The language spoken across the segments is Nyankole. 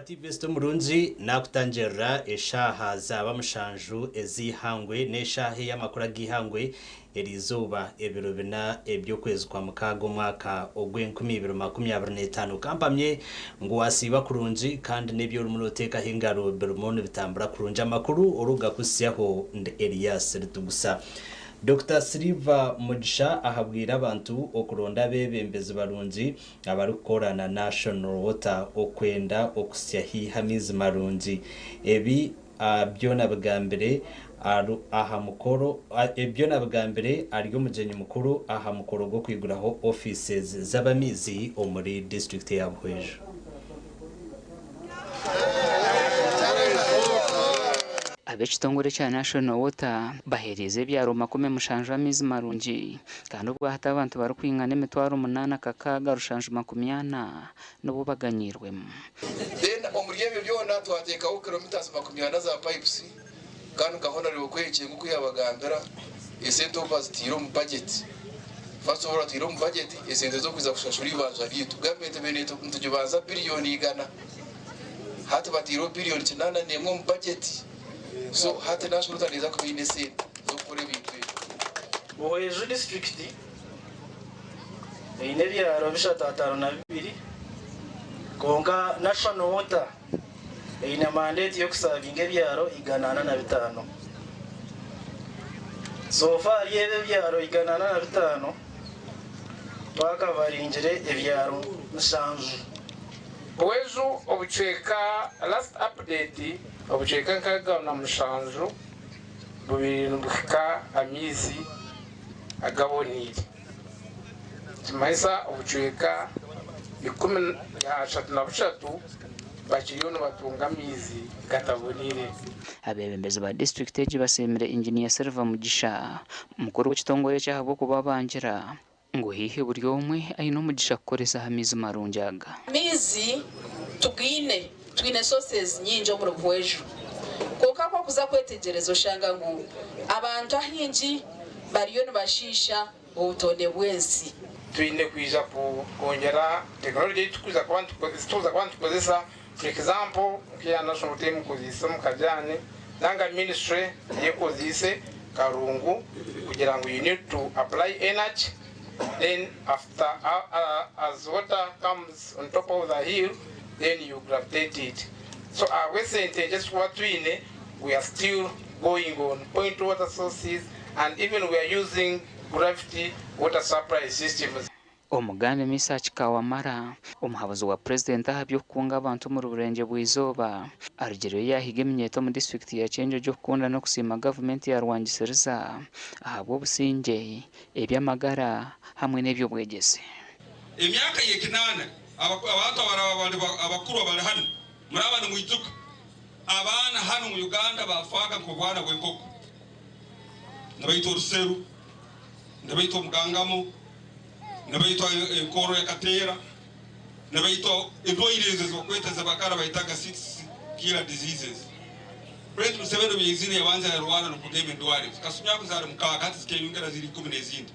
Wa TVS Omurungi naakutangirira eshaaha zaaba mushanju ez'eihangwe n'eshaaha ey'amakuru ag'eihangwe eriizooba ebiro bina eby'okwezi kwa mukaaga omwaka ogw'enkumi ibiri makumi abiri n'etaano. Kampamye ngu waasiiba kurungi kandi n'ebi orimu nooteekaho engaro birimu nibitambura kurungi. Amakuru orikugakuhitsyaho ndi Elias Ritugusa. Dokita Sylver Mugisha ahabwire abantu okuronda abeebembezi barungi abarikukora na National Water okwenda okuhitsya haihi amaizi marungi. Ebi byona abigambire aha mukoro Ebi byona abigambire ari omugyenyi mukuru aha mukoro gw'okwiguraho offices z'abamaizi omuri disiturikiti ya Buhweju. Ab'ekitongore ekya National Water baheereize ebyaro 70 amaizi marungi kandi obwahati abantu barikwingana emitwaro munaana kakaaga rushanju 40 nibo baganyiirwemu. Then omuri ebyo byona twateekaho kilometres 40 za pipes kandi nka Honourable Kwekye nk'oku yabagambira esente obu baziteire omu budget first of all bataire omu budget esente z'okwija kushashura eibanja ryaitu. Gavumenti ebaire nitugibanza billion igana hati bataireho billion 81 omu budget so hati National Water neeza kuba eine esente z'okukora ebintu ebyo. Buhweju disiturikiti eine ebyaro bishatu ataano na bibiri kwonka National Water eine mandate y'okusavinga ebyaro 145. So far ahari ebi ebyaro 145 twakavaringire ebyaro nshanju. Buhweju obucweka last update obucweka nkaga na mushanju bubaire nibuhika amaizi agaboneire nikimanyisa obucweka ikumi ashatu na bushatu bakiriyo nibatunga amaizi gataboneire. Abeebembezi ba disiturikiti egi basiimire Inginiya Silver Mugisha, mukuru w'ekitongore eki ahabw'okubabangira ngu haihi buri omwe aine omugisha kukoresa aha maizi marungi aga. Amaizi tugaine, twine sources nyingi omuri Buhweju kwonka ku orikuza kwetegyereza oshanga ngu abantu ahaingi bariyo nibashiisha obutonde bw'ensi. Twine kwija kwongyera tekinologye ei turikuza kuba nitukozesa for example nk'eya National Water ei mukozeise omu Kajaani nanga ministry ei ekozeise Karungu kugira ngu you need to apply energy then after as water comes on top of the hill then you gravitate it so ahabw'esente nkye ezitukuba twine we are still going on point water sources and even we are using gravity water supply systems. Omugambi Mesach Kawamara, omuhabuzi wa Purezidenti aha by'okukunga abantu omuri Burengye bw'eizooba, arugireyo yaahiga eminyeeto omu disiturikiti ya Kyenjojo okukunda n'okusiima gavumenti ya Rwangisiriza ahabw'obusingye, eby'amagara hamwe n'eby'obwegyese. Emyaka y'ekinaana, abantu abaraba bari abakuru abari hanu muraba nimwijuka, abaana hanu omu Uganda bafaaga nk'obwana bw'enkoko, nibaitwa oruseru, nibaitwa omugangamo, nibaitwa enkorro ya kateera, nibaitwa endwaire ezo ezibakweta ezabakara bayetaga six killer diseases. President Museveni obu yaizire yabanza yarwana n'okugema endwara ezo. Kasumi ako zaali mukaaga hati zikeyongera ziri ikumi n'ezindi.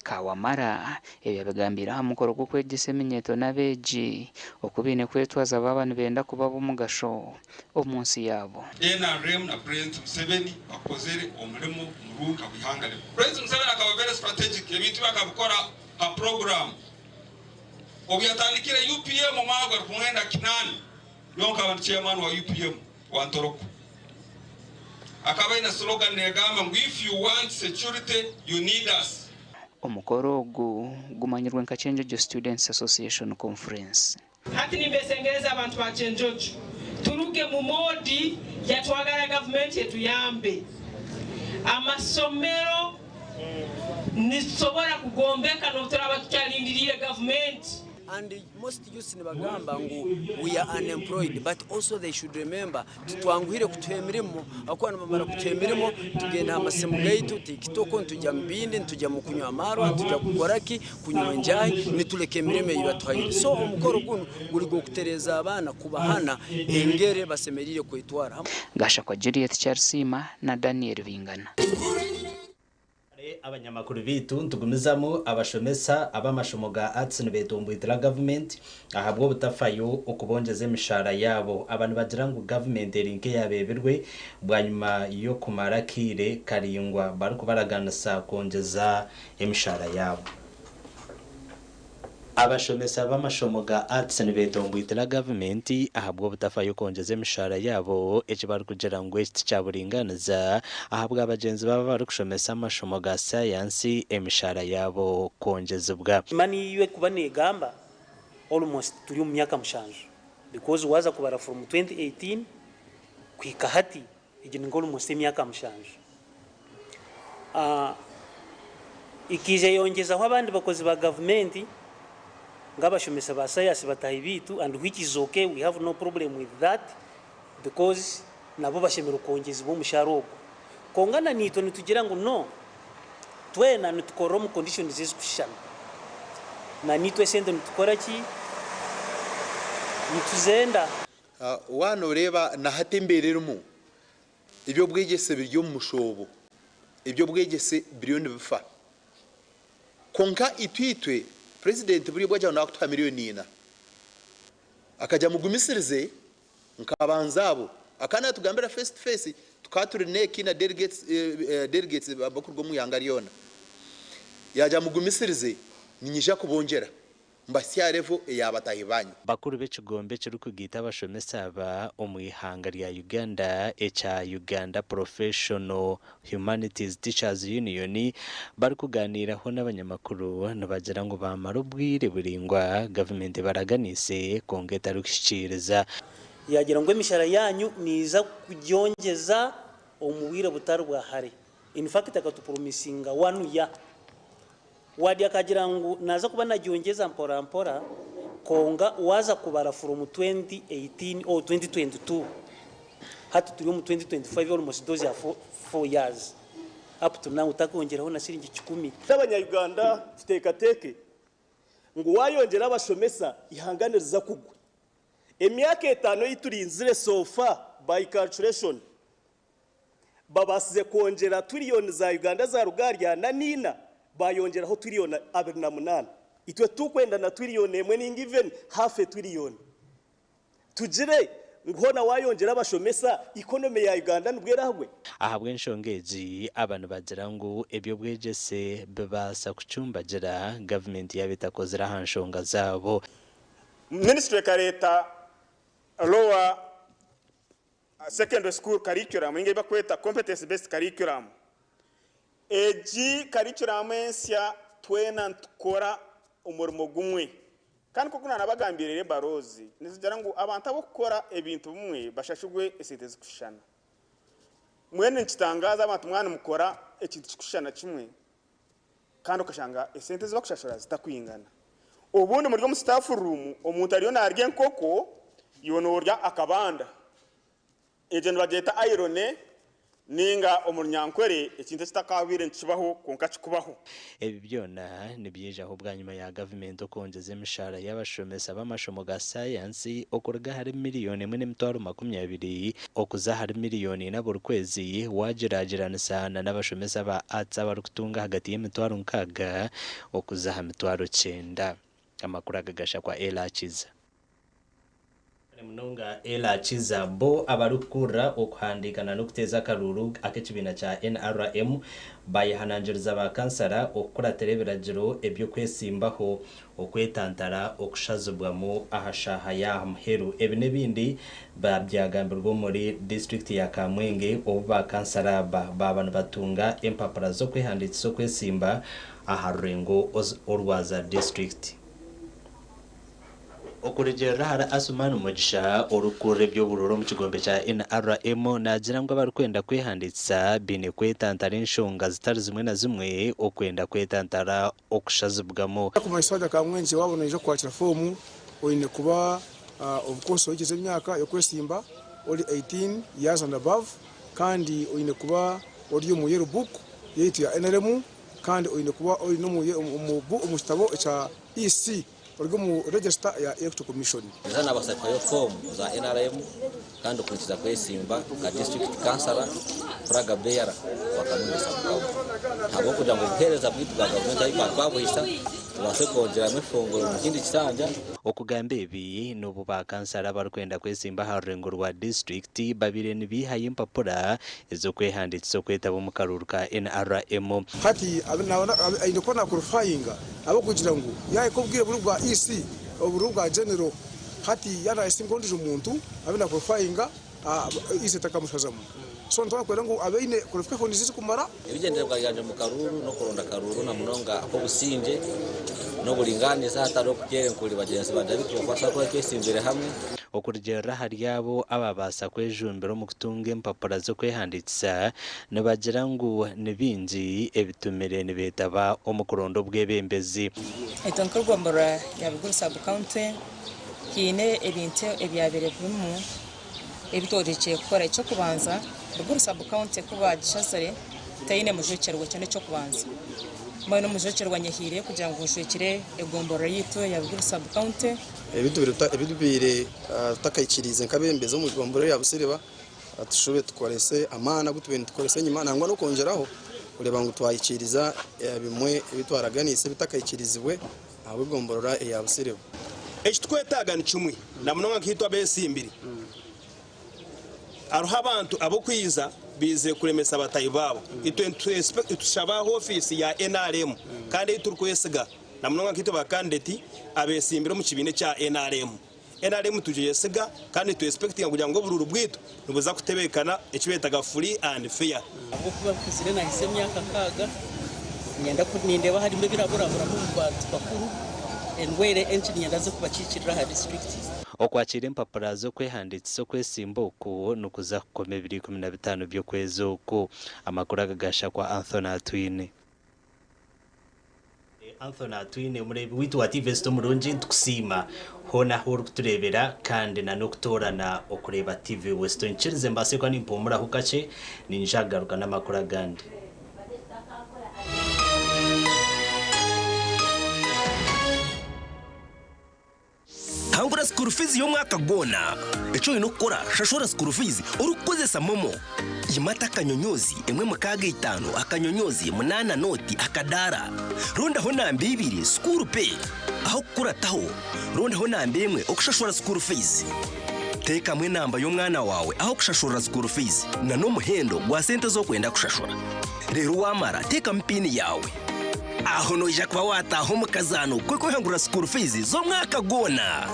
Kawamara ebi abigambiire aha mukoro gw'okwegyesa eminyeeto n'abeegi oku baine kwetwaza baaba nibenda kuba ab'omugasho omu nsi yaabo. NRM na President Museveni bakozere omurimo murungi ahabw'eihanga rinu. President Museveni akaba very strategic, ebintu bye akabikora ha program. Obu yatandikire UPM omu mwaka gwa rukumi mwenda kinaana, nyowe nkaba ndi chairman wa UPM wa Ntoroko. Akaba aine slogan negamba ngu if you want security you need us. Omukoro ogu gumanyirwe nka Kyenjojo Students Association Conference. Hati nimbesengereza abantu ba Kyenjojo turuge mu modi ya twagala gavumenti etuyambe. Amasomero nitusobora kugombeka n'obu turaaba tukyalindiriire gavumenti. And most youths nibagamba ngu we are unemployed but also they should remember titwanguhire kutuha emirimo ahakuba nibamara kutuha emirimo tugenda aha masimu gaitu, tiktok, nitujya mu bindi, nitujya mu kunywa amaarwa, nitujya kukora ki, kunywa enjaahi, nituleka emirimo ei batuhaire. So omukoro gunu guri gw'okutereeza abaana kubahana engeri basemeriire kwetwara. Gashakwa Juliet Kyarisiima na Daniel Bingana. Abanyamakuru baitu nitugumizamu abashomesa ab'amashomo ga Arts nibetomboitira gavumenti ahabw'obutafayo okubongyeza emishahara yaabo. Aba nibagira ngu gavumenti eri nk'eyabeebirwe bwanyima y'okumara akaire karaingwa barikubaraganisa kwongyeza emishahara yaabo. Abashomesa b'amashomo ga Arts nibetomboitira gavumenti ahabw'obutafayo kwongyeza emishahara yaabo eki barikugira ngu eki tikyaburingaaniza ahabwa bagyenzi baabo abarikushomesa amashomo ga sayansi emishahara yaabo kwongyezibwa. Money yo ekuba negamba almost turi omu myaka mushanju because waza kubara from 2018 kuhika hati egi ni nka almost emyaka mushanju. Ekaija yongyezaho abandi bakozi ba gavumenti nk'abashomesa ba sayansi bataahi baitu and which is okay we have no problem with that because nabo bashemereire kwongyezibwa omushaara ogwo. Kwonka na naitwe nitugira ngu no, twena nitukorera omu conditions ezirikushushana. Na naitwe esente nitukora ki? Nituzenda. Waaba nooreeba na hati embeera erimu, eby'obwegyese biri omu mushoobo, eby'obwegyese biriyo nibifa. Kwonka itwe itwe, Purezidenti buriya obu agira ngu naakutuha miriyoni ina, akagira mugumisirize nkabanza abo. Akaba naatugambira face to face, tukaba turi NEC na delegates delegates abarikuruga omu ihanga ryona. Yaagira mugumisirize niinyija kubongyera. Mbahitsye aha level eya bataahi baanyu. Bakuru b'ekigombe ekirikugaita abashomesa aba omu ihanga rya Uganda ekya Uganda Professional Humanities Teachers Union barikuganiiraho n'abanyamakuru nibagira ngu baamara obwire buraingwa gavumenti ebaraganiise kwonka etarikuhikiiriza. Yaagira ngu emishara yaanyu niiza kugyongyeza omu bwire butari bwa hare. In fact akatupromisinga one year. Wadi akagira ngu naaza kuba nagyongyeza mpora mpora kwonka waaza kubara from 2018 or 2022 hati turi omu 2025 almost those are 4 years up to now takongyeraho na siringi kikumi. Itwe abanya-Uganda tuteekateeke ngu waayongyera abashomesa eihanga niriza kugwa. Emyaka etaano ei turinzire so far by calculation Babaasize kwongyera twiriyoni za Uganda zaruga ahari ana n'ina bayongyeraho twiriyoni 28. Itwe titukwenda na twiriyoni emwe ninga even half a twiriyoni. Tugire ngu hoona wayongyera abashomesa economy ya Uganda nibwo erahwe? Ahabw'enshonga egi, aba nibagira ngu eby'obwegyese bibaasa kucumbagira gavumenti yaaba etakozire aha nshonga zaabo. Minisitule ekareeta Lower Secondary School Curriculum ninga ei barikweta Competence Based Curriculum. Egi curriculum ensya twena nitukora omurimo gumwe. Kandi nk'oku naanabagambiire Baroozi, nizigira ngu abantu ab'okukora ebintu bimwe bashashurwe esente zirikushushana. Mbwenu nikitangaaza abantu mwaba nimukora ekintu kirikushushana kimwe kandi okashanga esente ezi barikushashura zitakwingana. Obundi muri omu staff room omuntu ariyo naarya enkoko iwe noorya akabanda. Egyo nibagyeta irony ninga omu runyankore ekintu ekitakabaire nikibaho kwonka kikubaho. Ebi byona nibyijaho bwanyima ya gavumenti okwongyeza emishahara y'abashomesa b'amashomo ga sayansi okuruga ahari miriyoni emwe n'emitwaro 20 okuza ahari miriyoni ina buri kwezi waagyeragyeranisa na n'abashomesa ba Arts abarikutunga ahagati y'emitwaro nkaaga okuza aha mitwaro kyenda. Amakuru aga gashakwa Ellah Kiza. Kare munonga Ellah Kiza. Bo abarikukurira okuhandiika na n'okuteeza akaruuru ak'ekibiina kya nrm bayehanangiriza ba kansara okukuratira ebiragiro eby'okwesimbaho okwetantara okushazibwamu aha shaaha y'aha muheru. Ebi n'ebindi byagambirwe omuri disiturikiti ya Kamwenge obu ba kansara aba baaba nibatunga empapura z'okwehandiikisa okwesimba aha rurengo orwa za disiturikiti. Okurugiirira ahari Asuman Mugisha, orikukurira eby'oburuuru omu kigombe kya NRM, naagira ngu abarikwenda kwehandiikisa baine kwetantara enshonga zitari zimwe na zimwe okwenda kwetantara okushazibwamu. Kumanyisa waija Kamwengye waaba noija kukwakira foomu oine kuba of course ohikize emyaka y'okwesimba ori 18 years and above kandi oine kuba ori omu yellow book yaitu ya NRM kandi oine kuba ori n'omu kitabo ekya EC. ori omu register ya Electoral Commission. Nza nabasabikayo foomu za NRM kandi okurikiza kwesimba nka district councillor flag bearer wa Kamwenge sub-county. Ahabw'okugira ngu obuheereza bwaitu bwa gavumenti ahu twaba twabuhisa tubaase kwongyeramu efunguro omu kindi kisanja. Okugamba ebi n'obu ba kansara abarikwenda kwesimba aha rurengo rwa disiturikiti babaire nibaihayo empapura ez'okwehandiikisa okwetaba omu karuuru ka NRM. Hati aine kuba naqualifyinga ahabw'okugira ngu yahika obwire buri bwa EC oburi obwa general hati yaaba nayesimbaho ondiijo muntu abe naqualifyinga EC etakamushazamu. So nitwenda ngu abe aine qualifications zirikumara. Ebigyendererwa byangye omu karuuru n'okuronda akaruuru na munonga ak'obusingye n'oburingaaniza hatariho kuteera enkuri bagyenzi bangye abu turikubaasa kuba twesimbire hamwe. Okurugiirira ahari abo ababaasa kwejumbira omu kutunga empapura z'okwehandiikisa, nibagira ngu ni bingi ebitumire nibeetaba omu kuronda obwebembezi. Itwe nk'egomborora ya Biguru Sub County haine ebintu ebyabaire birimu ebi tworekire kukora. Eky'okubanza, Biguru Sub County ku baagishazire teine mujwekyerwa, ekyo n'eky'okubanza. Mbwenu omujwekyerwa nyehiireyo kugira ngu njwekyere egomborora yaitu eya Biguru Sub County. Ebi tubaire tutakaikiriize nk'abeebembezi omu gomborora ya Busiriba, tushube tukorese amaani agu tubaire nitukoresa enyima nangwa n'okwongyeraho kureeba ngu twahikiiriza bimwe ebi twaraganiise ebitakaikirizibwe ahabw'egomborora eya Busiriba. Ekitukwetaaga ni kimwe na munonga nkaitwe abeesimbire. Hariho abantu ab'okwiza baizire kuremesa bataahi baabo. Itwe nitushaba aha ofiisi ya NRM kandi ei turikwesiga na munonga nkaitwe ba kandideti abeesimbire omu kibiina ekya NRM. NRM nitugyesiga kandi nitwesipekitinga kugira ngu oburuuru bwaitu nibuza kutebeekana eki beetaga free and fair. Ahabw'okuba nkuzire nahitsya emyaka nkaaga, niinyenda ku nindeeba harimu ebiraburaburamu omu bantu bakuru, endwaire enki niinyenda nze kubakiikirira aha disiturikiti. Okwakiira empapura z'okwehandiikisa okwesimba oku nikuza kukoma ebiro 15 by'okwezi oku. Amakuru aga gashakwa Anthony Atwine. Anthony Atwine omureebi waitu wa TV West omurungi nitukusiima hoona ahu orikutureebera kandi na n'okutoorana okureeba TV West. Onyikirize mbaase kuba nimpumuraho kakye niinyija kugaruka n'amakuru agandi. Hangura school fees y'omwaka gwona. Eki oine kukora, shashura school fees orikukozesa MoMo. Yimata akanyonyoozi emwe mukaaga itaano akanyonyoozi munaana nooti akadaara. Rondaho namba ibiri school pay. Aho kukurataho, rondaho namba emwe okushashura school fees. Teekamu enamba y'omwana waawe aho kushashurira school fees na n'omuhendo gwa sente ez'okwenda kushashura. Reero waamara teekamu piini yaawe. Aho noija kuba waataaha omu kazaano k'okwehangurira school fees z'omwaka gwona.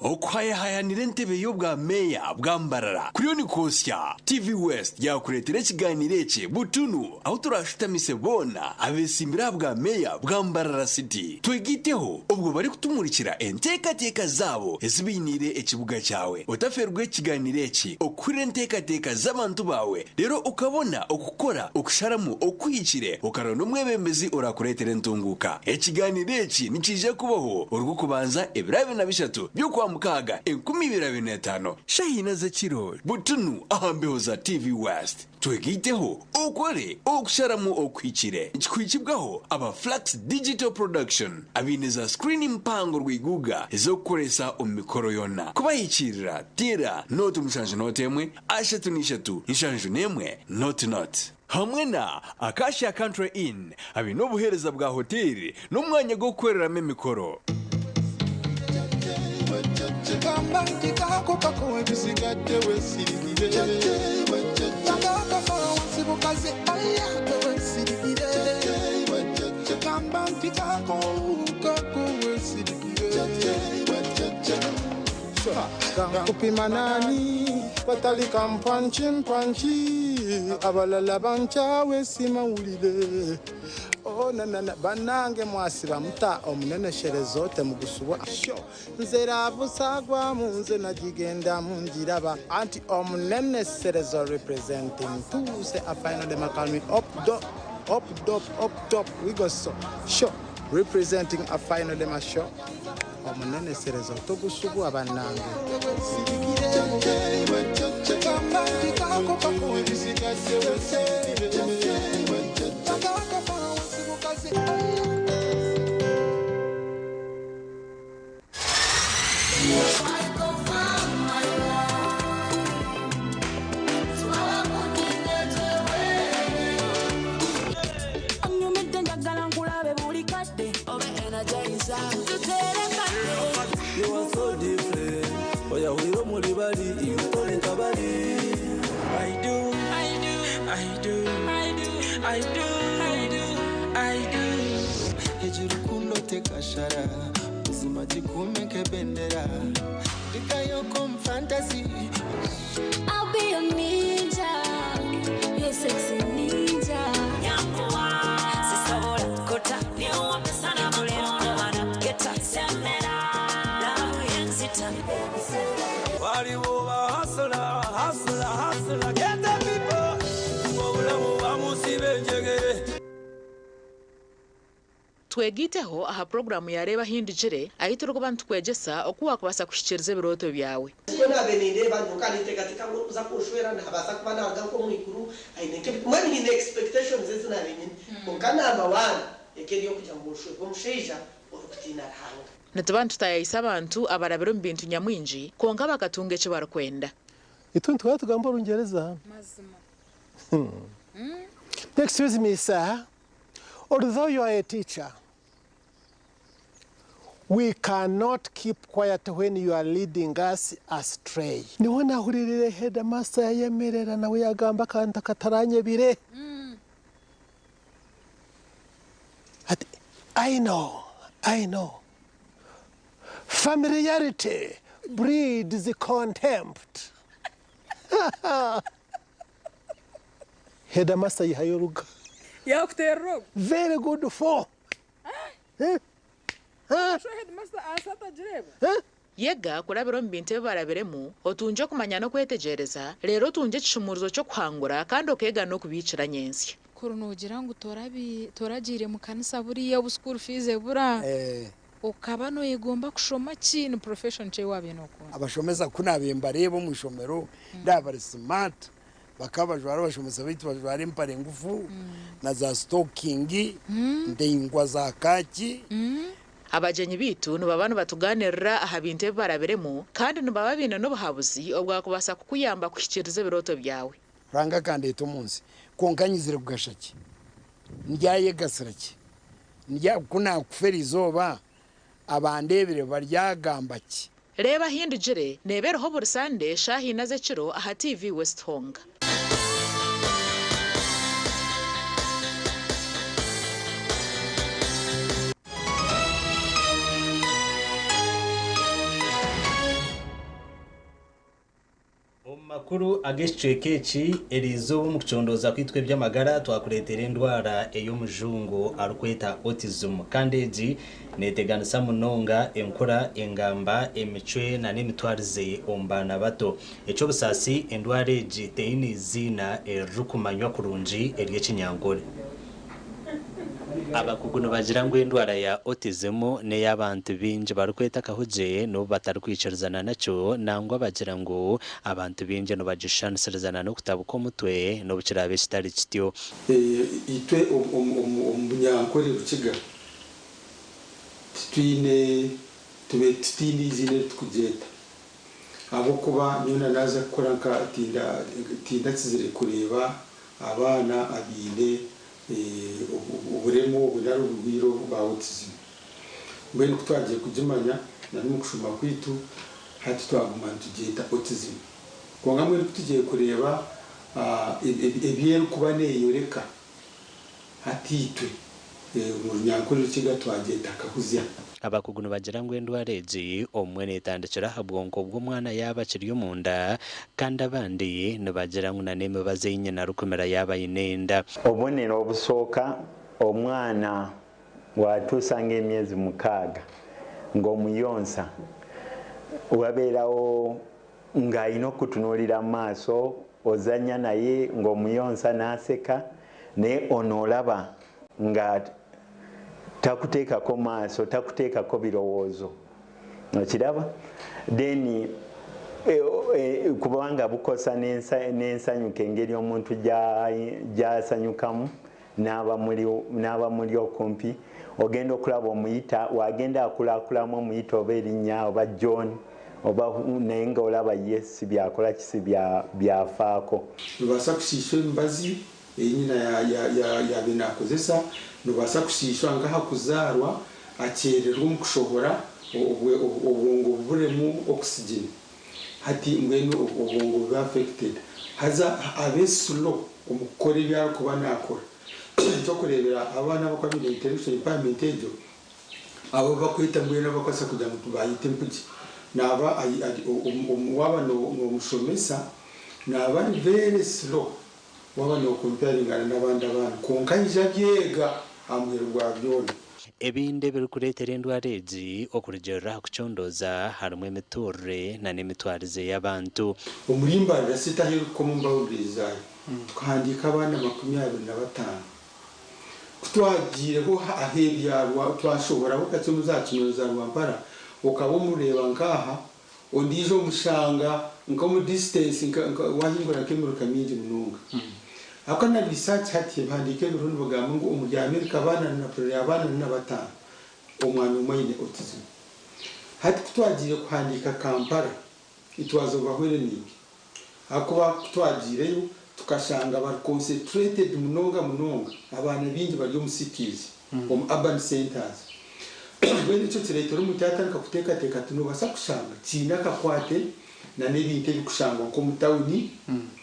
Okuhayahayanira entebe y'obwa meeya bwa Mbarara kuriyo nikwosya, TV West yaakureetera ekigaaniiro eki butunu ahu turaashutamise boona abeesimbire aha bwa meeya bwa Mbarara City twegaiteho obwo barikutumurikira enteekateeka zaabo ezi bainiire ekibuga kyawe. Otafeerwa ekigaaniiro eki okuhurira enteekateeka z'abantu baawe reero okabona okukora okusharamu okuhikire okaronda omwebembezi oraakureetera entunguuka. Ekigaaniiro eki nikiija kubaho Orwokubanza ebiro 23 by'Okwamukaaga 2025, shaaha ina z'ekiro butunu aha mbeho za TV West. Twegaiteho okore okusharamu okuhikire. Nikikuhikibwaho aba Flux Digital Production abaine za screen mpango rwiguga ez'okukoresa omu mikoro yoona. Kubahikiirira teera nooti mushanju nooti emwe ashatu n'ishatu nshanju n'emwe nooti nooti. Hamwe na Acacia Country Inn abaine obuheereza bwa hoteeri n'omwanya gw'okukoreramu emikoro. Kupima nani batali kampanchi mpanchi abalala bankyawe simawulire oh, na, na, na. Banange mwasiba muta omunenesherezo temugusubwa sho nze busagwa munze nagigenda mungiraba anti omuneneserezo representing tuse a final demakami up do up dop up top we go so sho representing a final dema show omuneneserezo togusubwa bannange. Onyumidde njagala nkulabe buli kadde obe energizer tuterekadde. You are so different. Oyawulira omuli bali, iwe toli nka bali. I do, I do, I do, I do, I do, I do, I do. Egi rukundo tekashara buzima gikume nk'ebendera ndikayoko mu fantasy. I'll be your ninja, your sexy ninja. Nyambuwa, sisobola kuta, niwambe sana makono, geta semera, love yenzita. Waliwo ba hustler, hustler, hustler, get the people. Obulamu bamusiba enjegere. Twegiteho aha puroguramu yareeba hindugire ahi turikuba nitukwegyesa oku wakubaasa kuhikiiriza ebirooto byawe. Kuko nabe nindeeba nyoka ninteekateeka ngu orikuza kunshwera nabaasa kuba naruga nk'omwiguru aine mbwenu nyine expectations ezi nabe nyine, kwonka namba one eka eri okugira ngu nshwerwe omushaija orikutiina Ruhanga. Nituba nitutayayisa abantu abarabire omu bintu nyamwingi kwonka bakatunga eki barikwenda. Itwe nitwaba tugamba Orungyereza. Excuse me, sir. Although you are a teacher, we cannot keep quiet when you are leading us astray. Niho nahuririre headmaster yayemerera nawe yagamba akantu kataranyebire. Ati, I know, I know. Familiarity breeds contempt. Headmaster yihayo ruga. Yakuterera ogu. Very good for. Eh? So headmaster asa atagireba. Yega kurabira omu bintu ebi barabiremu otungye okumanya n'okwetegyereza reero otungye ekishumuruzo ky'okuhangura kandi okeega n'okubiikira nyentsya. Kuri noogira ngu toragiire mu kanisa buriya obu school fees ebura okaba noyegomba kushoma ki, ni profession ki ei waabaire nookunda? Abashomesa ku naabaire mbareeba omu ishomero ndaba bari smart, bakaba bajwara, abashomesa baitu bajwara empare ngufu na za stocking ndaingwa za kaaki. Abagyenyi baitu nibaba nibatugaanirira aha bintu ebi barabiremu kandi nibaba baine n'obuhabuzi obwakubaasa kukuyamba kuhikiiriza ebirooto byawe. Ruhanga akandeeta omu nsi, kwonka nyizire kugasha ki? Ndyayegasira ki? Ku naakufa erizooba abandeebire baryagamba ki? Reeba Hindugire neeba eriho buri Sande shaaha ina z'ekiro aha TV West Honga. Omu makuru ag'ekicweka eki eriizooba omu kucondooza kwitwe eby'amagara twakureetera endwara ey'omujungu arikweta autism, kandi egi neeteganisa munonga enkura, engamba, emicwe na n'emitwarize omu baana bato. Eky'obusaasi, endwara egi teine eiziina eririkumanywa kurungi ery'ekinyankore. Abakugu nibagira ngu endwara ya autism n'ey'abantu baingi barikweta akahugye n'obu batarikwikirizana nakyo, nangwa bagira ngu abantu baingi nibagishushanisirizana n'okutabuka omutwe n'obu kiraabe kitari kityo. Itwe omu Bunyankore Rukiga titwine tube titiine eiziina eri tukugyeta ahabw'okuba nyowe naaza kukora nka tindakizire kureeba abaana abaine oburemu obu nari oburwaire obu bwa autism. Mbwenu ku twagiye kugimanya na n'omu kushoma kwaitu hati twaguma nitugyeta autism, kwonka mbwenu ku tugiye kureeba ebi erikuba neeyoreka hati itwe omu Runyankore Rukiga twagyeta akahuzya. Abakugu nibagira ngu endwara egi obumwe neetandikira aha bwonko bw'omwana yaaba akiri omunda, kandi abandi nibagira ngu na n'emibazi ei nyina arikumira yaaba aine enda. Obubonero obusooka, omwana watuusa ng'emyezi 6 ng'omuyonsa, wabeerawo ng'alina okutunuulira mu maaso, ozannya naye ng'omuyonsa n'aseka, naye ono olaba nga takuteekako maaso, takuteekako birowoozo, okiraba? Then Kubanga bukosa n'ensanyuka engeri omuntu gyasanyukamu n'aba muli okumpi. Ogenda okulaba omuyita, wagenda akulakulamu omuyita oba erinnya oba John oba, naye nga olaba ye si byakola kisi byafaako. Nobaasa kushiisha emibazi ei nyina yaabaire naakozesa, nobaasa kushiishwa nk'aha kuzaarwa akyererwa omu kushohora, obwongo buburemu oxygen, hati mbwenu obwongo bube affected, haza abe slow omu kukora ebi arikuba naakora. Ekyokureebera, abaana abakuba baine intellectual impairment egyo, abo bakweta mbwenu abakubaasa kugira ngu tubayete empugye, naaba waaba nomushomesa naaba ari very slow waaba nokomparingana n'abandi abaana, kwonka aija abyega aha muheru gwa byona. Ebindi ebirikureetera endwara egi okurugiirira aha kucondooza harimu emituurire n'emitwarize y'abantu. Omuri Mbarara City ahu erikukoma omu boundaries zaayo, tukahandiika abaana 25. Ku twagiireho aheeru ya twashohoraho kakye omu za Kinoni za Rwampara, okaba omureeba nk'aha, ondiijo omushanga nk'omu distance waahingura nk'emiruka mingi munonga. Ahabw'okuba na research hati ebihandiiko ebiriho nibigamba ngu omuri America abaana 45 omwana omwe aine autism. Hati ku twagiire kuhandiika Kampala, it was overwhelming ahakuba ku twagiireyo tukashanga bari concentrated munonga munonga, abaana baingi bari omu cities, omu urban centres. Mbwenu ekyo kireetera omuntu yaatandika kuteekateeka ati noobaasa kushanga kiine akakwate na n'ebintu ebirikushangwa nk'omu tawuni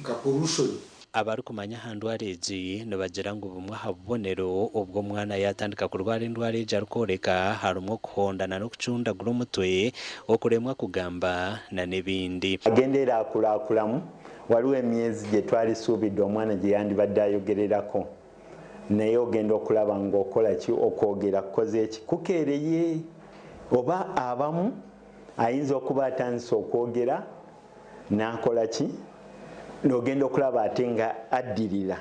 nka pollution. Abarikumanya aha ndwara egi nibagira ngu bumwe aha bubonero obu omwana yaatandika kurwara endwara egi arikworeka harimu okuhonda n'okucundagura omutwe, okuremwa kugamba n'ebindi. Agenda era akulakulamu. Waliwo emyezi gye twalisuubidde omwana gye yandibadde ayogererako, naye ogenda okulaba ng'okola ki, okwogera kukoze ki, kukeereye, oba abamu ayinza okuba atandise okwogera n'akola ki, n'ogenda okulaba ate nga addirira,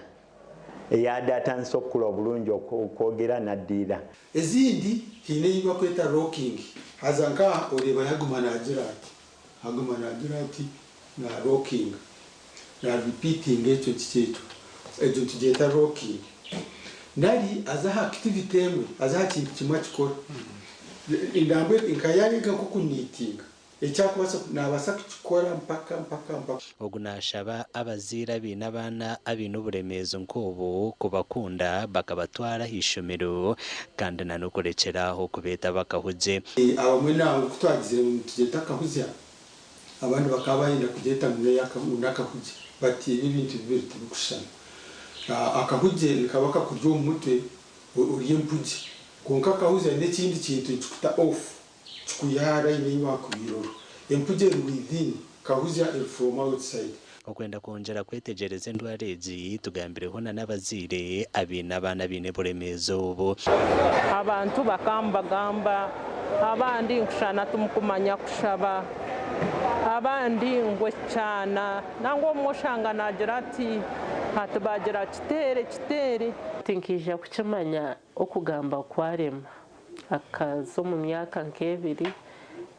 eyadde atandise okukula obulungi okwogera n'addirira. Ezindi haine ei barikweta rocking, haza nk'aha oreeba yaguma naagira ati, aguma naagira ati na rockinga, na repeatinga ekyo kiki ekyo, egyo nitugyeta rocking. Nari aza aha activity emwe, aza aha kintu kimwe akikora. Nambwenu nka yaayega nk'okuniitinga, eki arikubaasa, naabaasa kukikora mpaka mpaka mpaka. Ogu naashaba abazaire abaine abaana abaine oburemeezi nk'obu kubakunda bakabatwara aha ishomero kandi n'okurekyera aho kubeeta bakahugye. Abamwe nangwa ku twagizire ngu nitugyeta akahuzya, abandi bakaba bayenda kugyeta ngu n'akahugye. Bati ebi ebintu bibiri tibikushushana. Akahugye nikaba kakuri omu mutwe ori empugye, kwonka akahuzya n'ekindi kintu nikikuta off, kikwiha aha line ei waakubaire ori. Empugye eri within, kahuzya eri from outside. Okwenda kwongyera kwetegyereza endwara egi, tugambireho n'abazaire abaine abaana abaine oburemeezi obu. Abantu bakambagamba, abandi nkushana timukumanya kushaba, abandi ngu ekyana, nangwa obumwe oshanga naagira ati, hati baagira kiteere kiteere. Tinkaija kukimanya okugamba kwarema. Akaza omu myaka nk'ebiri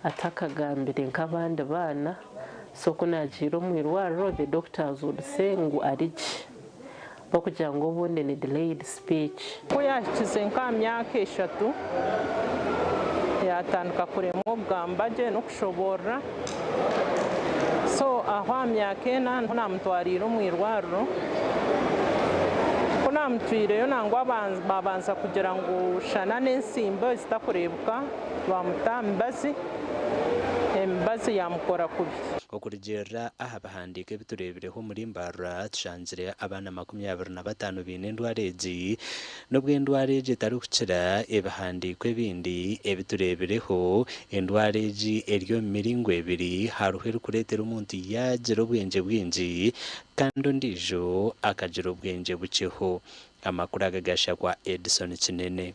atakagambire nk'abandi baana, so ku naagiire omu irwariro the doctors would say ngu ari gye bakugira ngu obundi ni delayed speech. Ku yaahikize nk'aha myaka 3 yaatandika kuremwa okugamba gye n'okushoboorora, so aho aha myaka 4 niho naamutwariire omu irwariro. Ku naamutwireyo nangwa babanza kugira ngu shana n'ensimbo ezitakureebuka, bamuta aha mibazi, emibazi yaamukora kubi. Okurugiirira aha bihandiiko ebi tureebireho omuri Mbarara, tushangire abaana 25 baine endwara egi. N'obu endwara egi etarikukira ebihandiiko ebindi ebi tureebireho, endwara egi eri omu miringo ebiri, hariho erikureetera omuntu yaagira obwengye bwingi kandi ondiijo akagira obwengye bukyeho. Amakuru aga gashakwa Edson Kinene.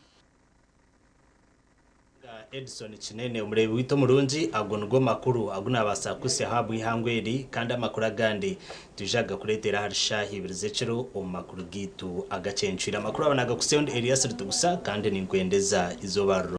Edson Kinene, omureebi waitu omurungi, ago nigo makuru agu naabaasa kukuhitsyaho aha bw'eihangwe eri, kandi amakuru agandi twija kugakureetera ahari shaaha ibiri z'ekiro omu makuru gaitu agakyencwire. Amakuru aba naagakuhitsyaho ndi Elias Ritugusa kandi ninkwendeza eizooba rirungi.